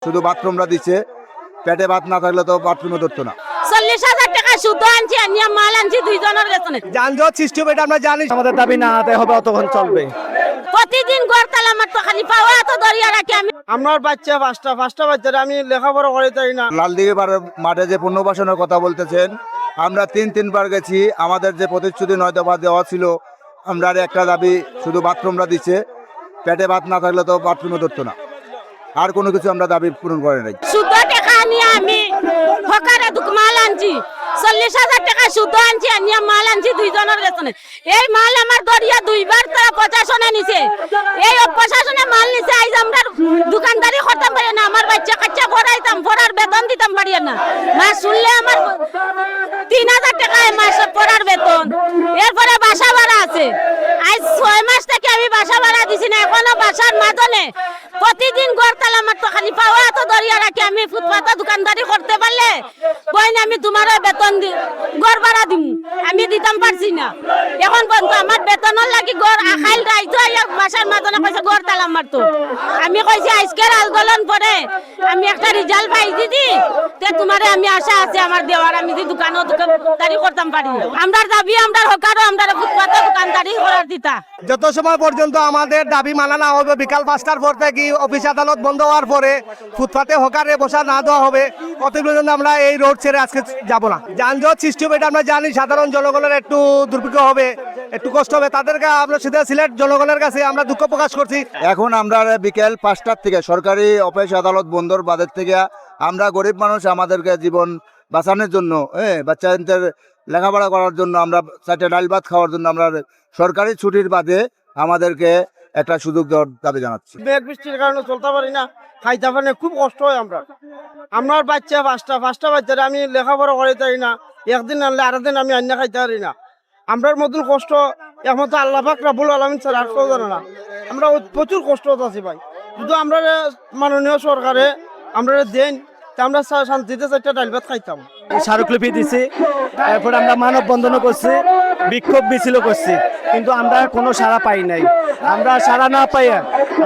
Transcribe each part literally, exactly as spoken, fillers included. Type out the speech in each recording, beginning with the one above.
শুধু বাথরুমটা দিছে, পেটে ভাত না থাকলে তো বাথরুমে ধরতো না। চল্লিশ হাজার টেকা সুদ আনছি, আনিয়া মাল আনছি দুইজনর বেতনে। যানজট সৃষ্টি হবে, এটা আমরা জানি। আমাদের দাবি না আদায় হবে, অতক্ষণ চলবে। প্রতিদিন ঘর তালা মারতো, খালি পাওয়া তো দরিয়া রাখি আমি। আমার বাচ্চা পাঁচটা, পাঁচটা বাচ্চারে আমি লেখাপড়া করাইতারি না। লালদিঘি পাড়ের মাঠে যে পুনর্বাসনের কথা বলতেছেন, আমরা তিন তিনবার গেছি। আমাদের যে প্রতিশ্রুতি নয় দফা দেওয়া ছিল, আমরা একটা দাবি শুধু বাথরুমটা দিছে, পেটে ভাত না থাকলে তো বাথরুমে ধরতো না। আর কোনো কিছু আমরা দাবি পূরণ করে নাই। সুদ টেকা আনিয়া আমি হকারে দুক মাল আনছি, চল্লিশ হাজার টেকা সুদ আনছি, আনিয়া মাল আনছি দুইজনর বেতনে। এই মাল আমার দরিয়া দুইবার তারা প্রশাসনে নিছে, এই অপ্রশাসনে মাল নিছে। আইজ আমরা দোকানদারি করতাম পারি না, আমার বাচ্চা কাচ্চা পড়াইতাম, পড়ার বেতন দিতাম পারি না। মাস শুনলে আমার তিন হাজার টেকা মাস পড়ার বেতন, এরপরে বাসা ভাড়া আছে। আইজ ছয় মাস থাকি আমি বাসা ভাড়া দিছি না, এখনো বাসার মাঝনে প্রতিদিন ঘর তালা মারতো, খালি পাওয়া তো দরিয়া রাখি আমি ফুটপাতে দোকানদারি করতে পারলে বইন আমি তোমারে বেতন দি-, ঘর ভাড়া দিমু, আমি দিতাম পারছি না। এখন পর্যন্ত আমার বেতনর লাগি ঘর আখাইল রাইতো আইয়া বাসার মাঝনে কইছে ঘর তালা মারতো। আমি কইছি আজকের আন্দোলন পরে আমি একটা রেজাল্ট পাই দিদি, তে তোমারে আমি আশা আছে আমার দেওয়ার, আমি যে দোকানও দোকানদারি করতাম পারি। আমরার দাবি, আমরার হকারও আমরারে ফুটপাতে দোকানদারি করার দিতা। যত সময় পর্যন্ত আমাদের দাবি মানা না হবে, বিকাল পাঁচটার পর থেকে অফিস আদালত বন্ধ হওয়ার পরে ফুটপাতে হকারে বসা না দেওয়া হবে, অত পর্যন্ত আমরা এই রোড ছেড়ে আজকে যাব না। যানজট সৃষ্টি হবে, এটা আমরা জানি। সাধারণ জনগণের একটু দুর্ভোগ হবে, একটু কষ্ট হবে। তাদেরকে আমরা সিধা সিলেট জনগণের কাছে আমরা দুঃখ প্রকাশ করছি। এখন আমরা বিকেল পাঁচটার থেকে সরকারি অফিস আদালত বন্ধর বাদের থেকে আমরা গরিব মানুষ, আমাদেরকে জীবন বাঁচানোর জন্য, হ্যাঁ, বাচ্চাদের লেখাপড়া করার জন্য, আমরা চারটা ডাল ভাত খাওয়ার জন্য আমরা সরকারি ছুটির বাদে আমাদেরকে একটা সুযোগ দেওয়ার দাবি জানাচ্ছি। মেঘ বৃষ্টির কারণে চলতে পারি না, খাইতে পারি না, খুব কষ্ট হয় আমরা। আমরার বাচ্চা পাঁচটা, পাঁচটা বাচ্চারে আমি লেখাপড়া করাইতারি না, একদিন আনলে আরেক দিন আমি আইনা খাইতে পারি না। আমরার মতন কষ্ট একমাত্র আল্লাহ পাক রাব্বুল আলামিন ছাড়া আর কেউ জানে না। আমরা অত-, প্রচুর কষ্টত আছি ভাই। যদি আমরারে মাননীয় সরকারে আমরারে দেইন, তে আমরা শা-, শান্তিতে চারটা ডাল ভাত খাইতাম। স্মারকলিপি দিছি, এরপরে আমরা মানববন্ধনও করছি, বিক্ষোভ মিছিলও করছি, কিন্তু আমরা কোনো সাড়া পাই নাই। আমরা সাড়া না পাইয়া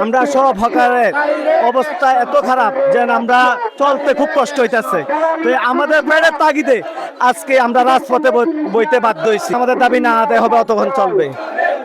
আমরা সব হকারের অবস্থা এত খারাপ যে আমরা চলতে খুব কষ্ট হইতাছে। তো আমাদের পেটের তাগিদে আজকে আমরা রাজপথে ব-, বইতে বাধ্য হইছি। আমাদের দাবি না আদায় হবে, অতক্ষণ চলবে।